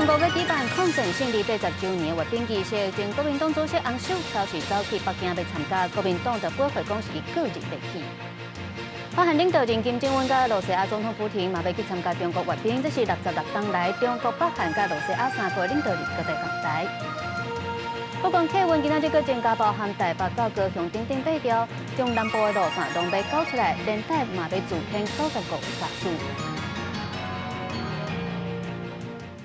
國欲舉辦抗戰勝利80週年閱兵儀式，前國民黨主席洪秀柱是走去北京欲參加，國民黨就駁回講是伊個人欲去。北韓領導人金正恩佮羅西亞總統普廷嘛欲去參加中國閱兵，這是66冬來中國、北韓佮羅西亞三國領導人閣再同台。不過客運今仔日閣增加包含台北到高雄等等八條中南部的路線，攏欲繳出來，連帶嘛欲自添95個駕駛。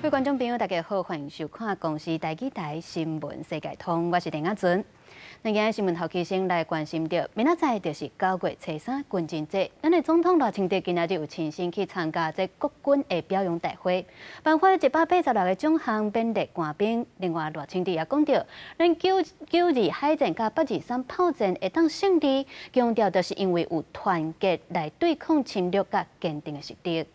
各位觀眾朋友，大家好，歡迎收看公視台語台新聞世界通，我是鄭亞純。咱今日新聞頭起先來關心著，明仔載就是9月初3軍人節，咱的總統賴清德今仔日有親身去參加這國軍的表揚大會，頒發186個獎項勉勵官兵。另外，賴清德也講著，咱九九二海戰佮823炮戰會當勝利，強調就是因為有團結來對抗侵略佮堅定的實力。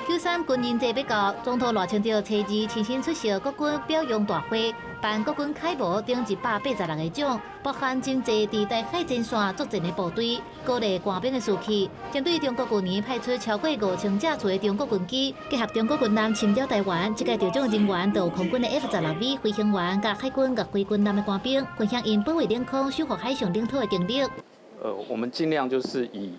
93軍人節欲到，總統賴清德初二親身出席國軍表揚大會，頒國軍楷模等186個獎，包含真濟佇台海前線作戰的部隊，鼓勵官兵的士氣。針對中國舊年派出超過5000架次的中國軍機，結合中國軍艦侵擾台灣，這屆得獎人員就有空軍的 F-16V 飛行員，佮海軍岳飛軍艦的官兵，分享𪜶保衛領空、守護海上領土的經歷。我們盡量就是以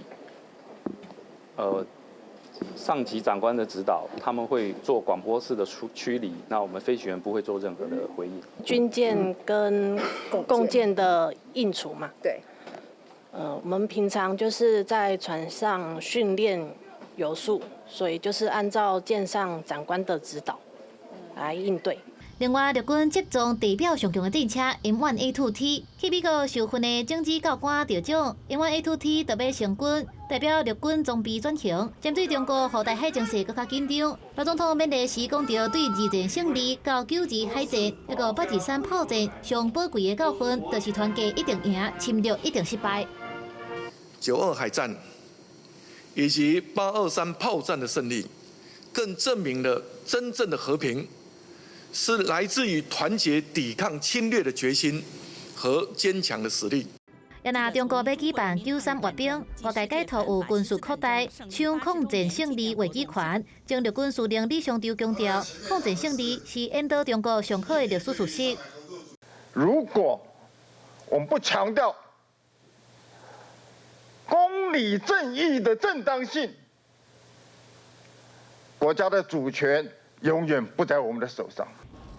上級長官的指導，他們會做廣播式的出驅離，那我們飛行員不會做任何的回應。軍艦跟共艦的應處嘛？對。我們平常就是在船上訓練有素，所以就是按照艦上長官的指導來應對。另外，陸軍集裝地表上強的戰車 M1A2T 去美國受訓的種子教官得獎，M1A2T 特別成軍，代表陸軍裝備轉型。針對中國予台海情勢閣較緊張，賴總統勉勵時講著對二戰勝利到九二海戰，抑閣823炮戰上寶貴的教訓，就是團結一定贏，侵略一定失敗。 92海戰以及823炮戰的勝利，更證明了真正的和平是來自於團結抵抗侵略的決心和堅強的實力。若中國欲舉辦93閱兵，外界解讀有軍事擴大，搶抗戰勝利話語權。前陸軍司令李尚洲強調，抗戰勝利是引導中國上好的歷史事實。如果我們不強調公理正義的正當性，國家的主權永遠不在我們的手上。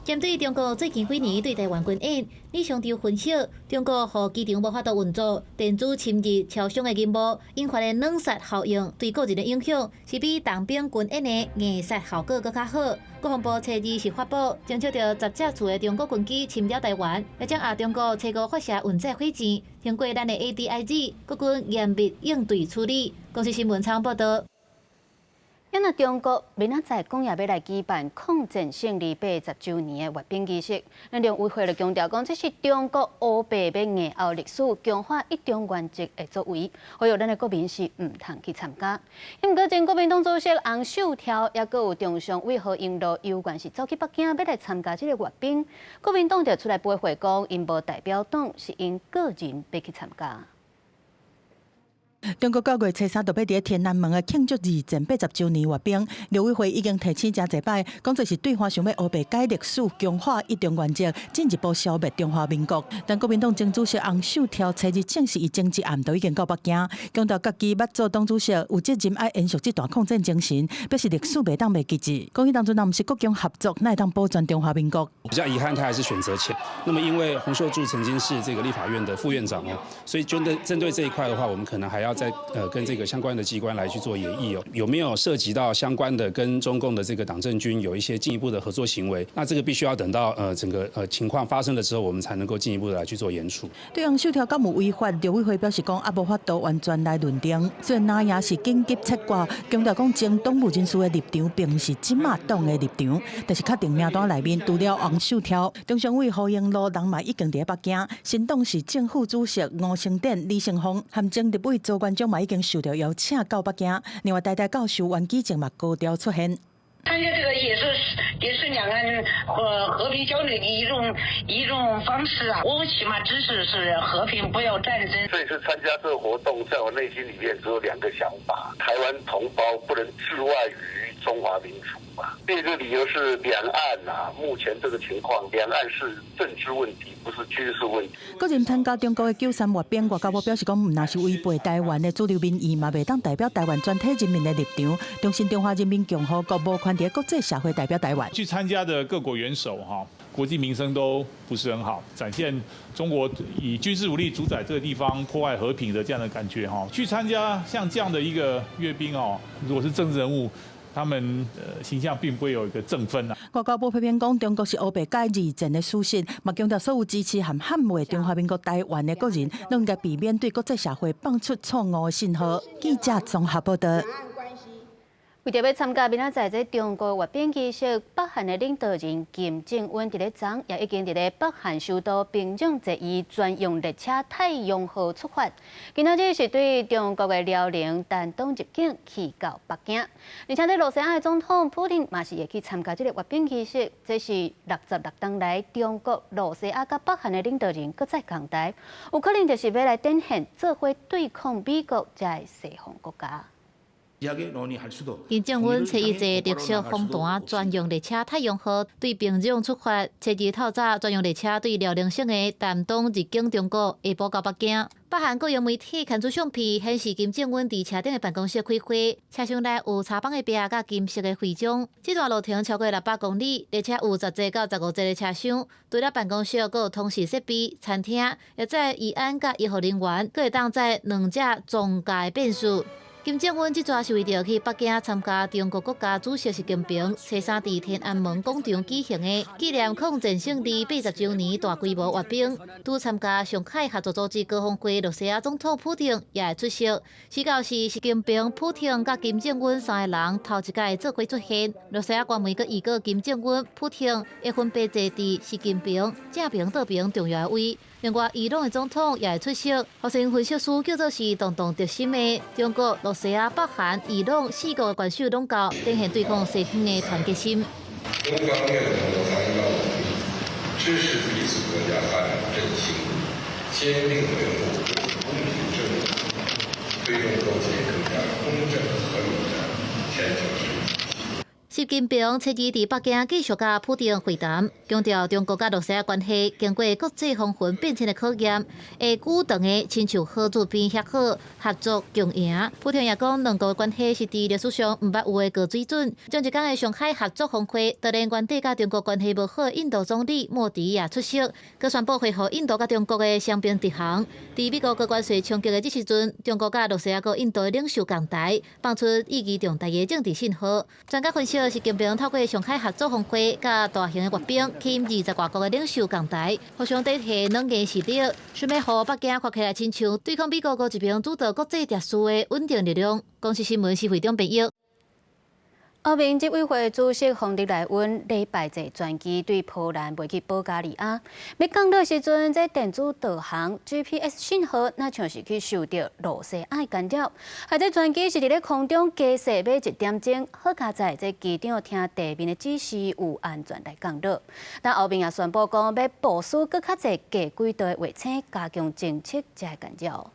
針對中國最近幾年對台灣軍演，李尚洲分析，中國予機場無法度運作，電子侵入超商的任務，引發的冷殺效應，對個人的影響是比動兵軍演的硬殺效果閣較好。國防部初二是發布，偵測著10架次的中國軍機侵擾台灣，而且也中國初五發射運載火箭，經過咱的 ADIZ 國軍嚴密應對處理。公視新聞採訪報導。因為中國明仔載講也欲來舉辦抗戰勝利80週年的閱兵儀式，咱陸委會就強調講，這是中國烏白欲硬拗歷史、強化一中原則的作為，呼籲咱的國民是毋通去參加。毋過前國民黨主席洪秀柱，抑閣有中常委何榮樂，猶原是走去北京欲來參加這個閱兵，國民黨就出來駁回講，𪜶無代表黨，是𪜶個人欲去參加。中國9月初3就欲佇天安門的慶祝二戰80週年閱兵，陸委會已經提醒誠濟擺，講這是對岸想欲烏白改歷史、強化一中原則，進一步消滅中華民國。但國民黨前主席洪秀柱初二證實，伊前一暗就已經到北京，強調家己捌做黨主席，有責任愛延續這段抗戰精神，表示歷史袂當袂記住。講彼當陣若毋是國共合作，哪會當保全中華民國？比較遺憾，他還是選擇前。那麼因為洪秀柱曾經是這個立法院的副院長哦，所以針對這一塊的話，我們可能還要再跟這個相關的機關來去做研議哦，有沒有涉及到相關的跟中共的這個黨政軍有一些進一步的合作行為？那這個必須要等到整個情況發生了之後，我們才能夠進一步的來去做研處。對洪秀柱敢有違法，陸委會表示講猶無法度完全來論定。雖然藍營是緊急切割，強調講前黨務人士的立場並毋是這馬黨的立場，但是確定名單內面除了洪秀柱、中常委何榮樂人嘛已經佇北京，新黨是正副主席吳成典、李成鳳和前立委卓元璋嘛已經受著邀請到北京，另外台大教授袁舉正嘛高調出現。參加這個也是兩岸和平交流的一種方式啊！我起碼支持是和平，不要戰爭。這次參加這個活動，在我內心裡面只有兩個想法：台灣同胞不能置外於中華民族嘛。第二個理由是兩岸啊，目前這個情況，兩岸是政治問題，不是軍事問題。個人參加中國的93閱兵，外交部表示講，毋但是違背台灣的主流民意，嘛袂當代表台灣全體人民的立場。重申中華人民共和國無權佇國際社會代表台灣。去參加的各國元首，哈，國際名聲都不是很好，展現中國以軍事武力主宰這個地方、破壞和平的這樣的感覺，哈。去參加像這樣的一個閱兵哦，如果是政治人物，他們形象並不會有一個正分啊。外交部批評講，中國是烏白改二戰的事實，嘛強調所有支持和捍衛中華民國台灣的國人，攏應該避免對國際社會放出錯誤的信號。記者綜合報道。為著欲參加明仔載這中國閱兵儀式，北韓的領導人金正恩佇咧昨也已經佇咧北韓首都平壤坐伊專用列車太陽號出發。今仔日是對中國的遼寧、丹東入境去到北京，而且這羅西亞的總統普丁嘛是會去參加這个閱兵儀式。這是66冬來中國、羅西亞佮北韓的領導人閣再仝台，有可能就是欲來展現做伙對抗美國這个西方國家。金正恩初一坐綠色紅毯專用列車太陽號對平壤出發，初二透早專用列車對遼寧省的丹東入境中國，下晡到北京。北韓國營媒體刊出相片，顯示金正恩佇車頂的辦公室開會，車廂內有茶枋的壁佮金色的徽章。這段路程超過600公里，列車有10節到15節的車廂，除了辦公室，閣有通訊設備、餐廳，會載維安佮醫護人員，閣會當載兩隻裝甲的便士。金正恩這逝是為著去北京參加中國國家主席習近平初三佇天安門廣場舉行的紀念抗戰勝利80週年大規模閱兵，拄參加上海合作組織高峰會，羅西亞總統普丁也會出席。時到是習近平、普丁佮金正恩三个人頭一擺做伙出現。羅西亞官媒閣預告金正恩、普丁會分別坐佇習近平正爿倒爿重要的位。另外，伊朗的總統也會出席。予人分析師叫做是動動軸心的中國、羅西亞、北韓、伊朗四國的元首攏到，展現對抗西方的團結心。中方願同羅方一道努力，支持彼此國家發展振興，堅定維護公平正義，推動構建更加公正合理的全球治理體系。習近平初二佇北京繼續佮普丁會談，強調中國佮羅西亞關係經過國際風雲變遷的考驗，會久長的親像合作邊遐好，合作共贏。普丁也講，兩國關係是佇歷史上毋捌有的高水準。同一工的上海合作峰會，當然原底佮中國關係無好的印度總理莫迪也出席，閣宣布恢復印度佮中國的雙邊直航。佇美國高關稅衝擊的這時陣，中國佮羅西亞佮印度的領袖仝台，放出意義重大的政治信號。專家分析，習近平透過上海合作峰會佮大型的閱兵，吸引20外國的領袖仝台，互相展現軟硬實力，想欲予北京看起來親像對抗美國閣一邊主導國際秩序的穩定力量。公視新聞施會長編譯。歐盟執委會主席馮德萊恩禮拜坐專機對波蘭飛去保加利亞，欲降落時陣，這電子導航 GPS 信號，若像是去受著羅西亞干擾，害這專機是佇咧空中加勢欲一點鐘，好佳哉這機長聽地面的指示有安全來降落。但後面也宣布講，欲部署閣較濟低軌道的衛星，加強偵測這个干擾。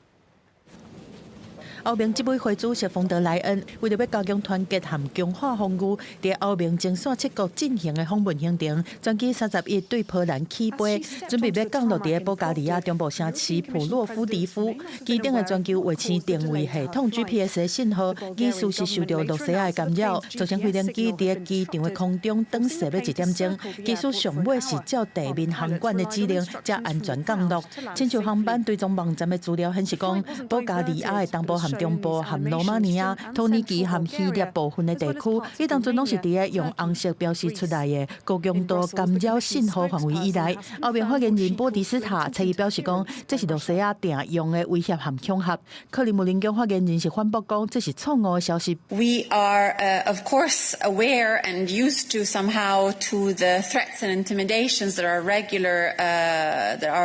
歐盟執委會主席馮德萊恩為著欲加強團結和強化防禦，佇歐盟前線七國進行的訪問行程，專機31對波蘭起飛，準備欲降落佇保加利亞中部城市普洛夫迪夫。機頂的全球衛星定位系統 GPS 的信號，疑似是受著羅西亞的干擾，造成飛行機佇機場的空中轉勢欲一點鐘。機師上尾是照地面航管的指令，才安全降落。親像航班追蹤網站的資料顯示講，保加利亞的東部和中部和羅馬尼亞、土耳其和希臘部分的地區，彼當陣攏是佇个用紅色標示出來的高強度干擾信號範圍以內。歐盟發言人波迪斯塔初一表示講，這是羅西亞定用的威脅和恐嚇。克里姆林宮發言人是反駁講，這是錯誤的消息。 We are, of course, aware and used to somehow to the threats and intimidations that are a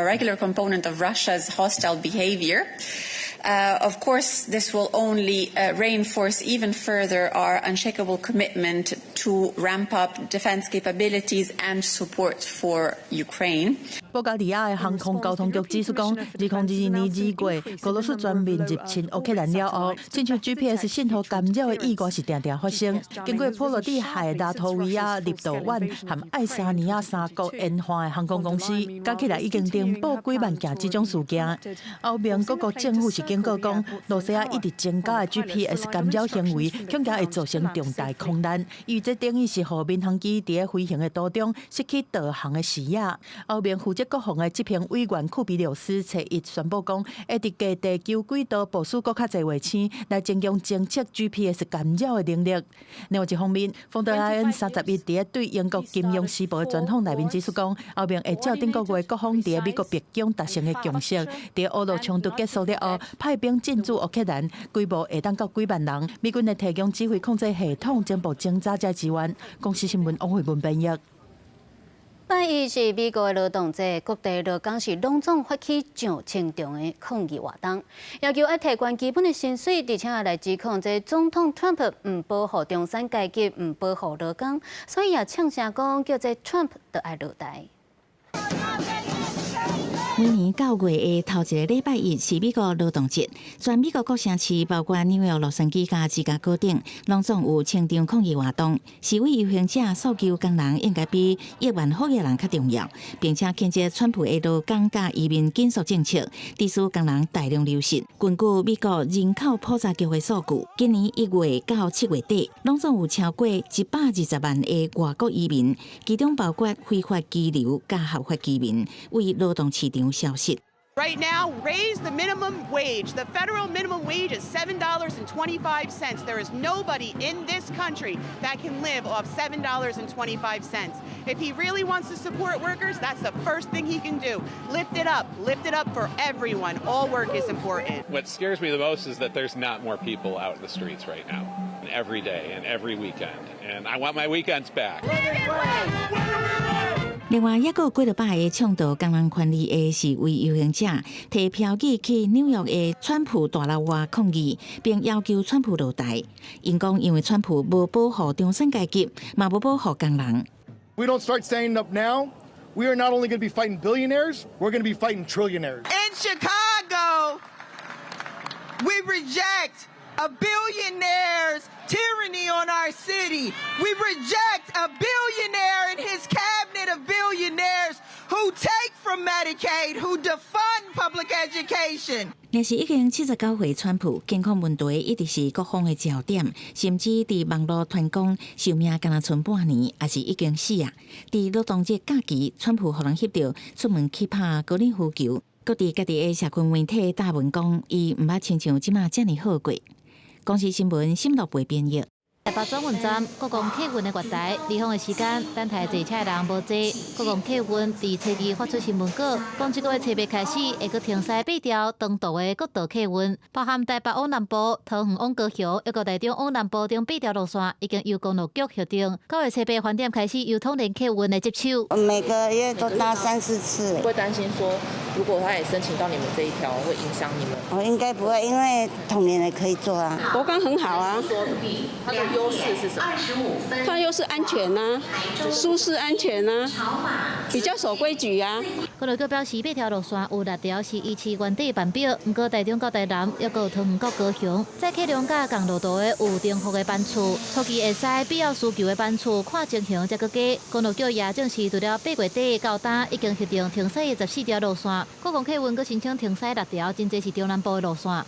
regular component of Russia's hostile behavior. Of course, this will only reinforce even further our unshakable commitment to ramp up defense capabilities and support for Ukraine. 保加利亞的航空交通局指出講，2022年2月，俄羅斯全面入侵烏克蘭了後，親像 GPS 信號干擾的意外是定定發生。經過波羅的海、拉脫維亞、立陶宛和愛沙尼亞三國沿岸的航空公司，加起來已經呈報幾萬件這種事件。歐盟各國政府是警告講，羅西亞一直增加的 GPS 干擾行為，恐驚會造成重大空難。因為這等於是予民航機佇咧飛行的途中失去導航的視野。歐盟負責國防的執行委員庫比柳斯初一宣布講，會佇低地球軌道部署閣較濟衛星，來增強偵測 GPS 干擾的能力。另外一方面，馮德萊恩31佇咧對英國金融時報的專訪內面指出講，歐盟會照頂個月各方佇咧美國白宮達成的共識，佇俄烏衝突結束了後，派兵進駐烏克蘭，規模會當到幾萬人。美軍會提供指揮控制系統，情報偵察遮支援。公視新聞王慧文編譯。拜一是美國的勞動節，各地勞工是攏總發起上千場的抗議活動，要求愛提懸基本的薪水，而且也來指控這總統川普毋保護中產階級，毋保護勞工，所以也嗆聲講叫這川普著愛落台。每年9月的頭一个禮拜一是美國勞動節，全美國各城市，包括紐約、洛杉磯佮芝加哥等，攏總有清場抗議活動。示威遊行者訴求工人應該比億萬富額人較重要，並且譴責川普的勞工佮移民緊縮政策，致使工人大量流失。根據美國人口普查局的數據，今年1月到7月底，攏總有超過120萬个外國移民，其中包括非法居留佮合法移民，為勞動市場消失。 Right now, raise the minimum wage. The federal minimum wage is $7.25. There is nobody in this country that can live off $7.25. If he really wants to support workers, that's the first thing he can do. Lift it up. Lift it up for everyone. All work is important. What scares me the most is that there's not more people out in the streets right now, every day and every weekend. And I want my weekends back. 另外，抑閣有幾若百个倡導工人權利的示威遊行者，提標語去紐約的川普大樓外抗議，並要求川普落台。𪜶講，因為川普無保護中產階級，嘛無保護工人。 We don't start standing up now. We are not only going to be fighting billionaires, we're going to be fighting trillionaires. In Chicago, we reject a billionaire's tyranny on our city. We reject a billionaire and his cabinet of billionaires who take from Medicaid, who defund public education. 若是已經79歲川普，健康問題一直是各方的焦點，甚至佇網路傳講壽命敢若賰半年，抑是已經死啊！佇勞動節假期，川普予人翕著出門去拍高爾夫球，閣佇家己的社群媒體貼文講，伊毋捌親像這馬遮爾好過。公視新聞沈樂培編譯。台北轉運站國光客運的月台，離峰的時間等待坐車的人無濟。國光客運佇初二發出新聞稿，講這個月初八開始會閣停駛八條長途的國道客運，包含台北往南部、桃園往高雄，抑閣台中往南部等八條路線，已經由公路局核定。9月初八晚點開始由統聯客運來接手。每個月都搭三四次。會擔心說，如果他也申請到你們這一條，會影響你們？我應該不會，因為統聯的可以坐啊。國光很好啊。它的優勢是什麼？它優勢安全啊，舒適安全啊，比較守規矩啊。公路局表示，八條路線有六條是維持原底班表，毋過台中到台南，抑閣有桃園到高雄，載客量佮仝路途的有重複的班次，初期會使必要需求的班次看情形才閣加。公路局也證實，除了8月底到今已經核定停駛的14條路線，國光客運閣申請停駛六條，真濟是中南部的路線。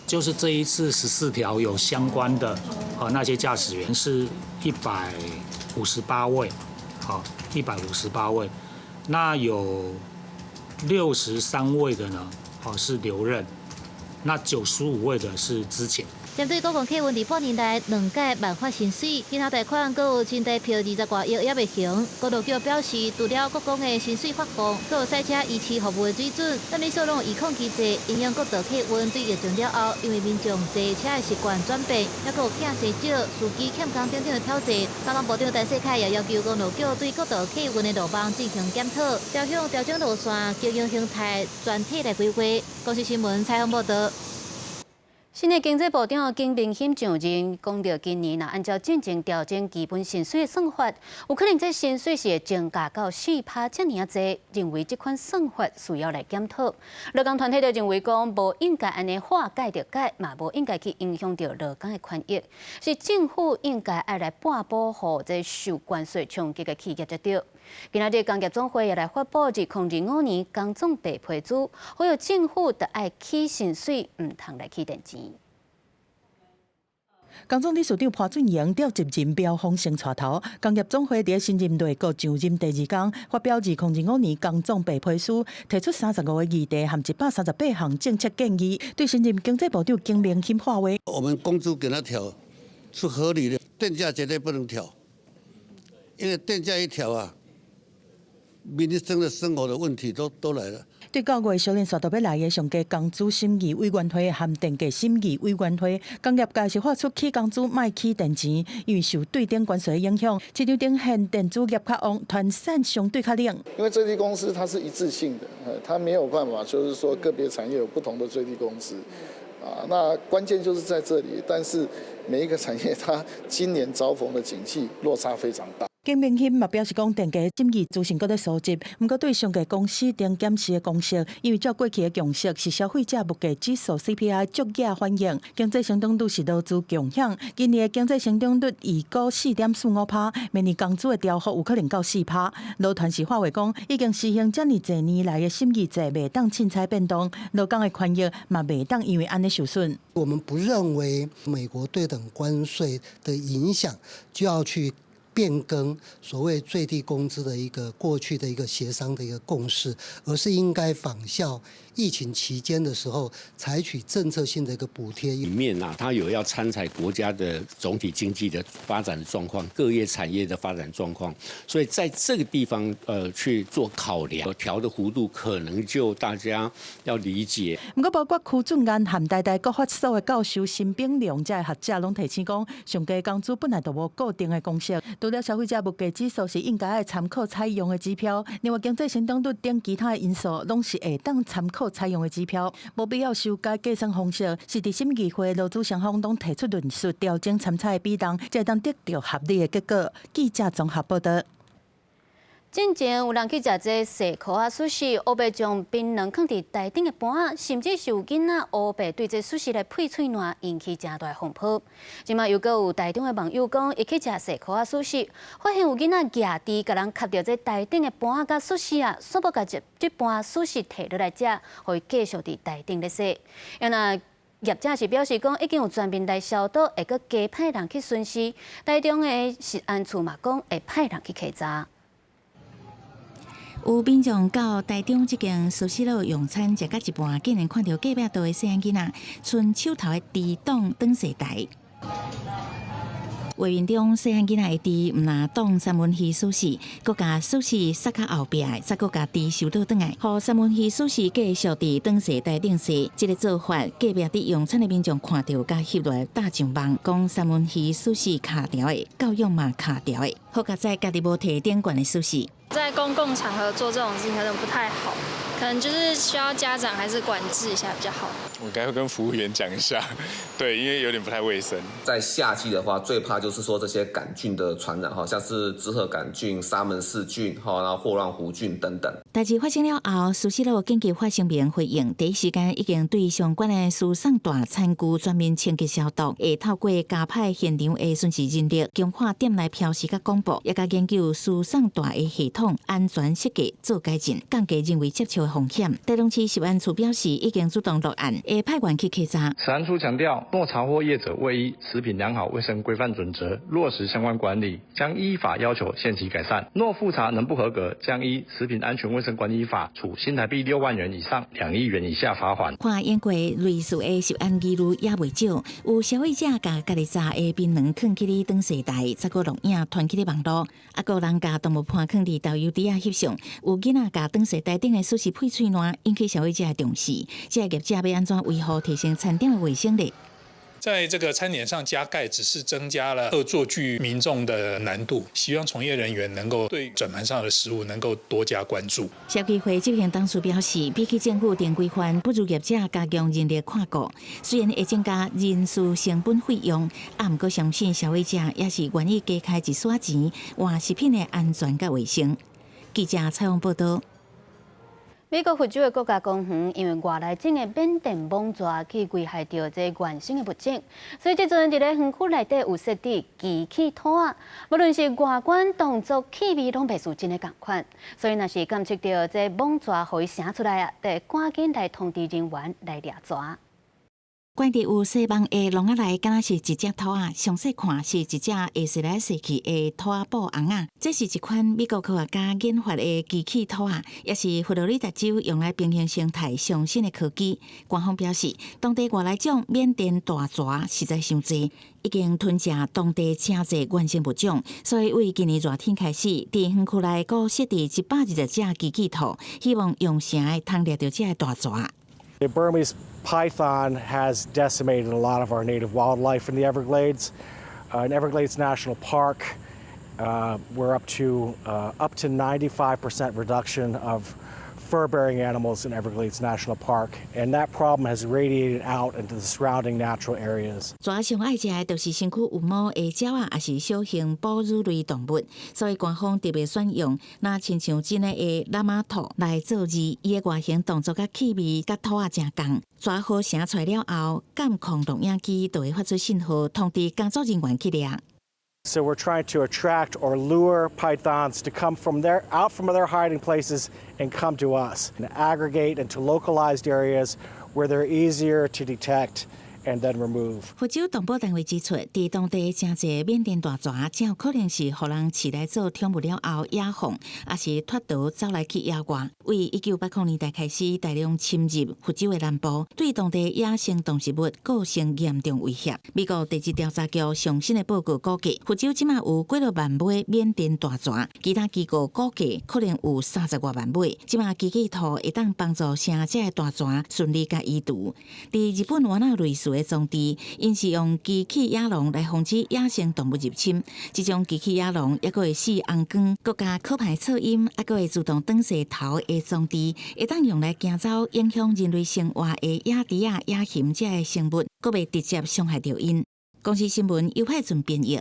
就是這一次14條有相關的啊，那些駕駛員是158位，好，一百五十八位，那有63位的呢，哦是留任，那95位的是資遣。針對國光客運佇半年內兩改濫發薪水，銀行貸款閣有新台票20外億猶未還。公路局表示，除了國光的薪水發放，閣有賽車維持服務的水準，但你所攏有預控機制，影響國道客運對疫情了後，因為民眾坐車的習慣轉變，抑閣有囝生少、司機欠工等等的挑戰。交通部長陳世凱也要求公路局對國道客運的路網進行檢討，調向調整路線經營形態，全體來規劃。公視新聞採訪報道。新的經濟部長金明欣上任，講著今年若按照進前調整基本薪水的算法，有可能這薪水是會增加到4%遮爾仔濟，認為這款算法需要來檢討。勞工團體就認為講，無應該按呢話改就改，嘛無應該去影響著勞工的權益，是政府應該愛來撥補予這受關稅衝擊的企業才對。今仔日工業總會也來發布2025年工總白皮書，呼籲政府著愛起薪水，毋通來起電錢。工總理事長潘俊榮調集任標風先帶頭，工業總會佇新任內閣上任第二工，發表2025年工總白皮書，提出35個議題和138項政策建議，對新任經濟部長金明欣喊話。我們工資給他調是合理的，電價絕對不能調，因為電價一調啊，民生的生活的問題都來了。對9月小連續都欲來的上低工資審議委員會和電價審議委員會，工業界是發出起工資莫起電錢，因為受對等關稅的影響，市場頂現電子業較旺，傳產相對較冷。因為最低工資它是一致性的，它沒有辦法就是說個別產業有不同的最低工資，啊，那關鍵就是在這裡。但是每一個產業它今年遭逢的景氣落差非常大。金明欣嘛表示講，電價審議資訊閣咧收集，毋過對上低公司定檢視的公式，因為照過去的共識是消費者物價指數 CPI 足額反映經濟成長率是勞資共享。今年的經濟成長率預估4.45%，明年工資的調幅有可能到4%。勞團是喊話講，已經實行遮爾濟年來的審議制，袂當凊彩變動，勞工的權益嘛袂當因為按呢受損。我們不認為美國對等關稅的影響就要去變更所謂最低工資的一個過去的一個協商的一個共識，而是應該仿效疫情期間的時候，採取政策性的一個補貼。裡面啊，它有要參採國家的總體經濟的發展狀況，各業產業的發展狀況，所以在這個地方去做考量，調的幅度可能就大家要理解。毋過，包括柯俊安和台大國發所的教授辛炳良這學者攏提醒講，上低工資本來就無固定的公式，除了消費者物價指數是應該愛參考採用的指標，另外經濟成長率等其他的因素攏是會當參考採用的指標，無必要修改計算方式。是佇審議會勞資雙方攏提出論述，調整參採的比重，才會當得著合理的結果。記者綜合報導。進前有人去食這踅箍仔壽司，烏白將檳榔囥佇台頂的盤仔，甚至是有囡仔烏白對這壽司來噴喙瀾，引起誠大風波。這馬又閣有台中的網友講，伊去食踅箍仔壽司，發現有囡仔舉豬共人磕著這台頂的盤仔佮壽司啊，煞閣共這盤壽司提落來食，予伊繼續佇台頂咧洗。啊若業者是表示講，已經有全面來消毒，會閣加派人去巡視。台中的食安處嘛講，會派人去稽查。有民眾到台中這間壽司郎用餐，食到一半，竟然看著隔壁桌的細漢囡仔，伸手頭的豬擋擋勢台。畫面中，細漢囡仔的豬毋但擋三文魚壽司，閣共壽司塞較後壁，再閣共豬收倒轉來，予三文魚壽司繼續佇擋勢台頂洗。這個做法，隔壁佇用餐的民眾看著，共翕落來貼上網，講三文魚壽司跤牢的，教育嘛跤牢的，好佳哉家己無提頂懸的壽司。在公共場合做這種事情可能不太好，可能就是需要家長還是管制一下比較好。我應該會跟服務員講一下，對，因為有點不太衛生。在夏季的話，最怕就是說這些桿菌的傳染，哈，像是志賀桿菌、沙門氏菌，哈，然後霍亂弧菌等等。代誌發生了後，壽司郎緊急發聲明回應，第一時間已經對相關的輸送帶餐具全面清潔消毒，會透過加派現場的巡視人力，強化店內標示佮廣播，也共研究輸送帶的系統安全設計做改進，降低人為接觸的風險。台中市食安處表示，已經主動落案，會派員去稽查。食安處強調，若查獲業者未依食品良好衛生規範準則落實相關管理，將依法要求限期改善；若複查仍不合格，將依食品安全衛生管理法處新台幣6萬元以上2億元以下罰鍰。看演過類似的食安疑慮也袂少，有消費者共家己炸的檳榔囥去咧擋勢台，再閣錄影傳去咧網路，啊，閣有人共動物盤囥佇豆油碟仔翕相，有囡仔共擋勢台頂的壽司噴喙瀾，引起消費者的重視。這個業者欲按怎維護提升餐點的衛生呢？在這個餐點上加蓋，只是增加了惡作劇民眾的難度。希望從業人員能夠對轉盤上的食物能夠多加關注。消基會執行董事表示，比起政府定規範，不如業者加強人力看顧。雖然會增加人事成本費用，啊，毋過相信消費者也是願意加開一絲錢，換食品的安全佮衛生。記者採訪報道。美國佛州的國家公園因為外來種的緬甸蟒蛇去危害著這原生的物種，所以這陣佇咧園區內底有設置機器兔仔，無論是外觀、動作、氣味，攏袂輸真的仝款。所以若是監測著這蟒蛇予伊聲出來啊，就會趕緊來通知人員來掠蛇。關佇有細網的籠仔內，敢若是一隻兔仔，詳細看是一隻會踅來踅去的兔仔布尪仔。這是一款美國科學家研發的機器兔仔，也是佛羅里達州用來平衡生態上新的科技。官方表示，當地外來種緬甸大蛇實在傷濟，已經吞食當地誠濟原生物種，所以為今年熱天開始，佇園區內閣設置120隻機器兔，希望用聲會通掠著這个大蛇。 The Burmese python has decimated a lot of our native wildlife in the Everglades. In Everglades National Park, we're up to 95% reduction of fur-bearing animals in Everglades National Park, and that problem has radiated out into the surrounding natural areas. 蛇上愛食的就是身軀有毛的鳥仔，抑是小型哺乳類動物，所以官方特別選用若親像真的的喇嘛兔來做餌，伊的外形動作佮氣味佮兔仔誠仝。蛇號聲出來了後，監控錄影機就會發出信號，通知工作人員去掠。 So we're trying to attract or lure pythons to come out from their hiding places and come to us and aggregate into localized areas where they're easier to detect and then remove. 佛州動保單位指出，佇當地誠濟緬甸大蛇，誠有可能是予人飼來做寵物了後野放，抑是脫逃走來去野外。為1980年代開始大量侵入佛州的南部，對當地野生動植物構成嚴重威脅。美國地質調查局上新的報告估計，佛州這馬有幾若萬尾緬甸大蛇，其他機構估計可能有30外萬尾。這馬機器兔會當幫助聲這个大蛇順利共移除。佇日本原有類似的裝置，𪜶是用機器野狼來防止野生動物入侵。這種機器野狼猶閣會釋紅光，閣加可排噪音，猶閣會自動轉勢頭的裝置，會當用來驚走影響人類生活的野豬仔、野熊這个生物，閣袂直接傷害著𪜶。公視新聞尤派準編譯。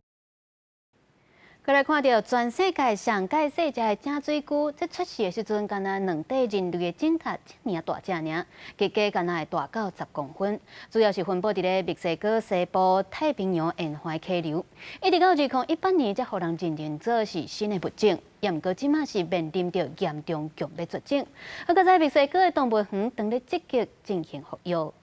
閣來看著全世界上蓋細隻的井水龜，這出世的時陣，敢若兩塊人類的指甲遮爾大隻爾，結果敢若會大到10公分。主要是分布佇咧墨西哥西部太平洋沿岸溪流，一直到2018年才予人認定做是新的物種。也毋過這馬是面臨著嚴重強欲絕種。啊，閣在墨西哥的動物園正咧積極進行復育。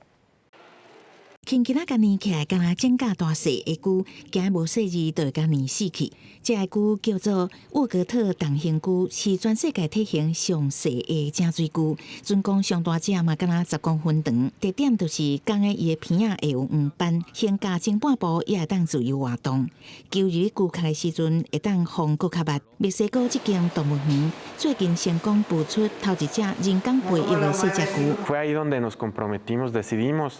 輕輕仔共捏起來，敢若指甲大細的龜，驚無細膩就會共捏死去。這个龜叫做沃格特銅形龜，是全世界體型上細的井水龜。準講上大隻嘛，敢若10公分長。特點就是公的伊的鼻仔會有黃斑，胸甲前半部也會當自由活動。勼入龜殼的時陣，會當風閣較密。墨西哥這間動物園最近成功孵出頭一隻人工培育的細隻龜。 Fue ahí donde nos comprometimos, decidimos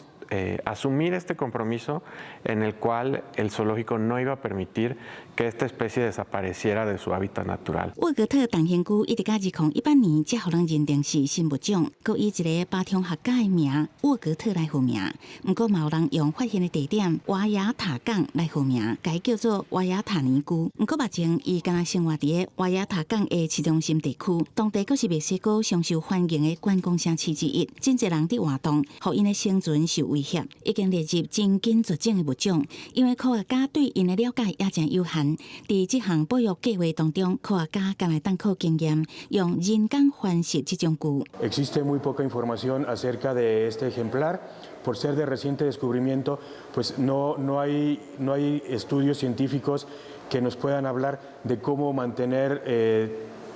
asumir este compromiso en el cual el zoológico no iba a permitir que esta especie desapareciera de su hábitat natural. 沃格特銅形龜一直到2018年才予人認定是新物種，閣以一个爬蟲學家的名沃格特來號名。毋過嘛有人用發現的地點瓦亞塔港來號名，共伊叫做瓦亞塔尼龜。毋過目前伊敢若生活佇个瓦亞塔港的市中心地區，當地閣是墨西哥上受歡迎的觀光城市之一，真濟人佇活動，予𪜶的生存受威脅，已經列入真緊絕種的物種。因為科學家對𪜶的了解也誠有限，佇這項保育計畫當中，科學家敢會當靠經驗，用人工繁殖這種龜。 Existe muy poca información acerca de este ejemplar. Por ser de reciente descubrimiento, pues no hay estudios científicos que nos puedan hablar de cómo mantener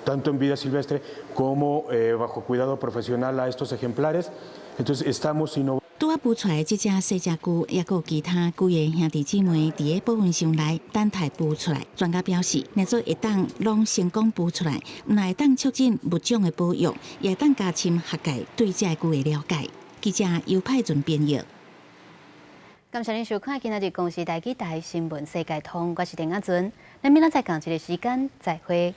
tanto en vida silvestre como bajo cuidado profesional a estos ejemplares. Entonces estamos innovando. 拄仔孵出來這隻細隻龜，抑閣有其他幾个兄弟姊妹佇个保溫箱內等待孵出來。專家表示，若做會當攏成功孵出來，毋但會當促進物種的保育，也會當加深學界對這个龜的了解。記者尤派準編譯。感謝您收看今仔日公視台語台新聞世界通，我是陳亞尊，咱明仔載仝一个時間再會。